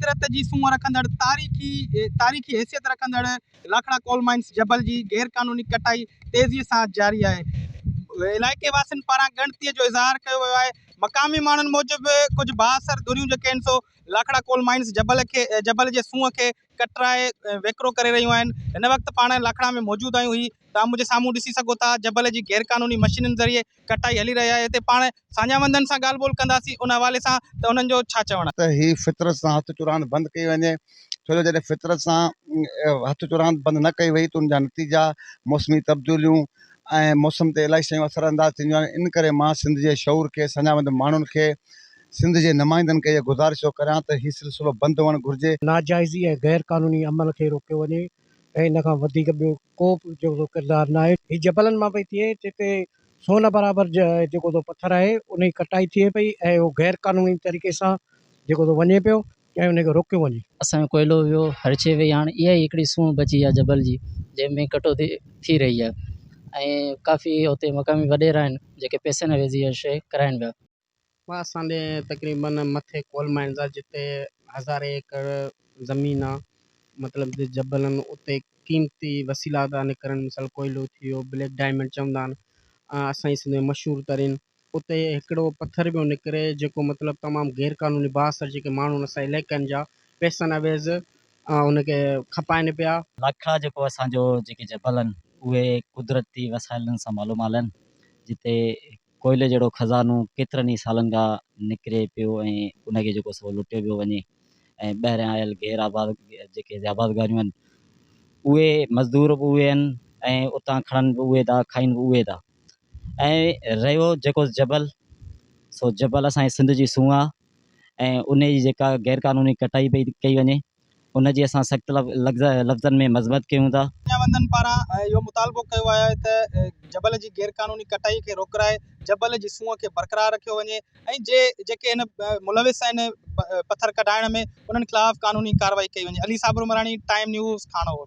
فطرت جي سونهن رکندڙ تاريخي تاريخي حيثيت رکندڙ لاکڙا ڪول مائنز جبل جي غير قانوني ڪٽائي تيزي سان جاري آهي. علائقي واسين پاران ڳڻتي جو اظهار ڪيو ويو آهي. مقامي ماڻهن موجب ڪجهه بااثر ڌريون جيڪي آهن سو لاکڙا ڪول مائنز جبل کي جبل جي سونهن کي ڪٽرائي ويڪرو ڪري رهيون آهن. هن وقت پاڻ لاکڙا ۾ موجود آهيون هي توهان منهنجي سامهون ڏسي سگهو ٿا جبل جي غير قانوني مشينن ذريعي ڪٽائي هلي رهي آهي هتي پاڻ ساڃاهوندن سان ڳالهه ٻولهه ڪنداسين ان حوالي سان ته انهن جو ڇا چوڻ آهي. ته هي فطرت سان هٿ چراند بند ڪئي وڃي ڇو جو جڏهن فطرت سان هٿ چراند بند نه ڪئي وئي ته ان جا نتيجا موسمي تبديليون ۽ موسم تي الاهي شيون اثر انداز ٿينديون آهن ان ڪري مان سنڌ جي شعور کي ساڃاهوند ماڻهن کي سنڌ جي نمائندن کي اها گذارش ٿو ڪريان ته هي سلسلو بند هئڻ گهرجي. ناجائزي ۽ غير قانوني عمل کي روڪيو وڃي ۽ ان کان وڌيڪ ٻيو ڪو به جيڪو سو ڪردار نه آهي. هي جبلن مان پئي ٿئي جتي سون برابر جيڪو سو پٿر آهي ان جي ڪٽائي ٿئي پئي ۽ اهو غير قانوني طريقي سان جيڪو سو وڃي پيو ۽ ان کي روڪيو وڃي. اسان جو ڪوئلو ويو هر شيء وئي هاڻ اها ئي هڪڙي سونهن بچي آهي جبل جي جنهن ۾ ڪٽوتي ٿي رهي آهي ۽ ڪافي اتي مقامي وڏيرا آهن جيڪي پئسن عيوض اها شيء ڪرائين پيا. اسان ڏي تقريبن مٿي ڪول مائنز آ جتي هزارين ايڪڙ زمين آ مطلب جبل آهن اتي قيمتي وسيلا ٿا نڪرن مثال ڪوئلو ٿي ويو بليڪ ڊائمنڊ چوندا آهن اسان جي سنڌ ۾ مشهور ترين اتي هڪڙو پٿر پيو نڪري جيڪو مطلب تمام غير قانوني بااثر جيڪي ماڻهو آهن اسان جي علائقن جا پئسن عيوض ان کي کپائن پيا. لاکڙا جيڪو اسان جو جيڪي جبل آهن اهي قدرتي وسائلن سان مالومال آهن جتي ڪوئلي جهڙو خزانو ڪيترن ئي سالن کان نڪري پيو ۽ ان کي جيڪو سو لٽيو پيو وڃي ۽ ٻاهريان آيل غير آباد جيڪي آبادگاريون آهن اهي مزدور به اهي آهن ۽ اتان کڻن به اهي ٿا کائين به اهي ٿا ۽ رهيو جيڪو جبل سو جبل اسانجي سنڌ جي سونهن آهي ۽ ان جي جيڪا غير قانوني ڪٽائي پئي ڪئي وڃي ان جي اسان سخت لفظن ۾ مذمت ڪيون ٿا. دنياوندن پاران اهو مطالبو ڪيو ويو آهي ته جبل جي غيرقانوني ڪٽائي کي روڪرائي جبل جي سونهن کي برقرار رکيو وڃي ۽ جي جيڪي هن ملوث آهن پٿر ڪڍائڻ ۾ انهن خلاف قانوني ڪارروائي ڪئي وڃي. Ali Sabir Umrani, time news, Khano.